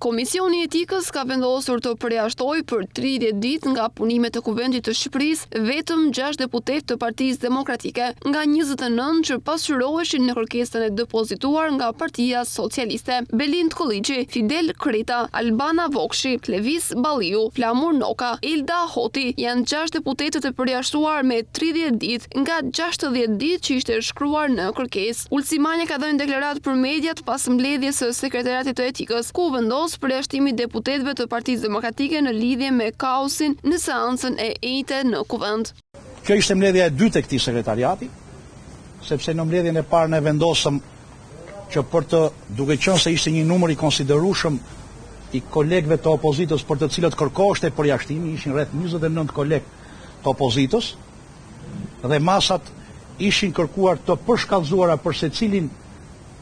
Komisioni i Etikës ka vendosur të përjashtojë për 30 ditë nga punimet e Kuvendit të Shqipërisë vetëm 6 deputetë të Partisë Demokratike, nga 29 që pasqyroheshin në kërkesën e depozituar nga Partia Socialiste. Belind Këlliçi, Fidel Kreta, Albana Vokshi, Klevis Balliu, Flamur Noka, Elda Hoti janë 6 deputetët e përjashtuar me 30 ditë nga 60 ditë që ishte shkruar në kërkesë. Ulsi Manja ka dhënë deklaratë për mediat pas mbledhjes së Sekretariatit të Etikës, ku u vendos përjashtimi i deputetëve të Partisë Demokratike në lidhje me kaosin në seancën e enjte në Kuvend. Kjo ishte mbledhja e dytë e këtij sekretariati, sepse në mbledhjen e parë ne vendosëm që për të, duke qenë se ishte një numër i konsiderueshëm i kolegëve të opozitës për të cilët kërkoheshte përjashtimi, ishin rreth 29 kolegë të opozitës, dhe masat ishin kërkuar të përshkallëzuara për secilin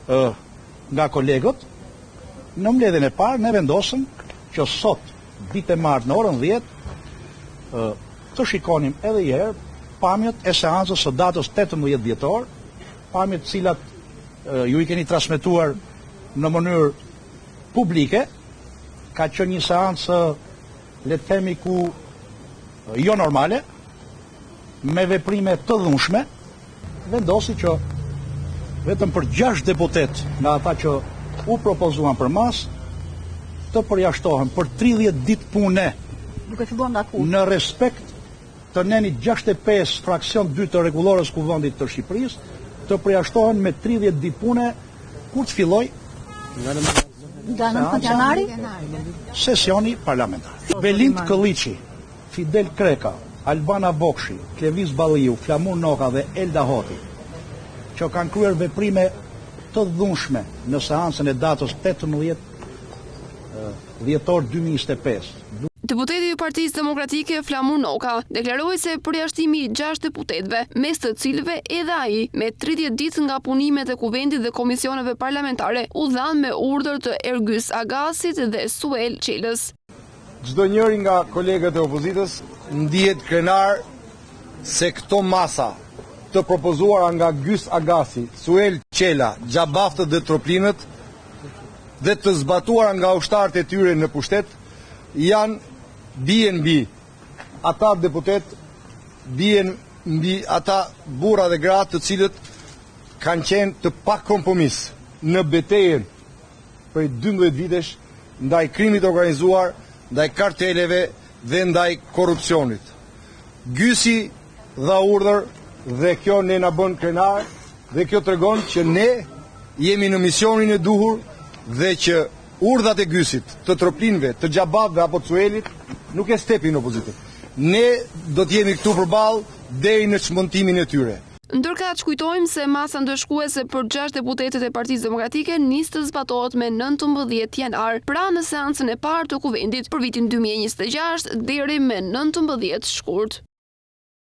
nga kolegët, në mbledhjen e parë ne vendosëm që sot, ditë e martë në orën 10, të shikonim edhe një herë pamjet e seancës së datës 18 dhjetor, pamjet të cilat ju i keni transmetuar në mënyrë publike, ka qenë një seancë le të themi ku jo normale, me veprime të dhunshme, vendosi që vetëm për 6 deputetë nga ata që u propozuan për masë, të përjashtohen për 30 ditë pune. Duke filluar nga kur? Në respekt të nenit 65 fraksion 2 të rregullores Kuvendit të Shqipërisë, të përjashtohen me 30 ditë pune kur të fillojë nga 19 janari sesioni parlamentar. Belind Këlliçi, Fidel Kreka, Albana Vokshi, Klevis Balliu, Flamur Noka dhe Elda Hoti, që kanë kryer veprime të dhunshme në seancën e datës 18 dhjetor 2025. Deputeti i Partisë Demokratike Flamur Noka deklaroi se përjashtimi i 6 deputetëve, mes të cilëve edhe ai, me 30 ditë nga punimet e Kuvendit dhe komisioneve parlamentare, u dhanë me urdhër të Ergys Agasit dhe Suel Çelës. Çdo njëri nga kolegët e opozitës ndihet krenar se këto masa të propozuara nga Gys Agasi, Suel Çela, Xhabaftët dhe Troplinët dhe të zbatuara nga ushtarët e tyre në pushtet janë bien mbi ata deputetë, bien mbi ata burra dhe gra të cilët kanë qenë të pakompromis në betejën prej 12 vitesh ndaj krimit të organizuar, ndaj karteleve dhe ndaj korrupsionit. Gysi dha urdhër dhe kjo ne na bën krenar dhe kjo tregon që ne jemi në misionin e duhur dhe që urdhrat e Gysit, të Troplinëve, të Xhabaftëve apo të Suelit nuk e stepin opozitën. Ne do të jemi këtu përballë deri në çmontimin e tyre. Ndërkaq kujtojmë se masa ndëshkuese për 6 deputetët e Partisë Demokratike nis të zbatohet me 19 janar, pra në seancën e parë të Kuvendit për vitin 2026 deri me 19 shkurt.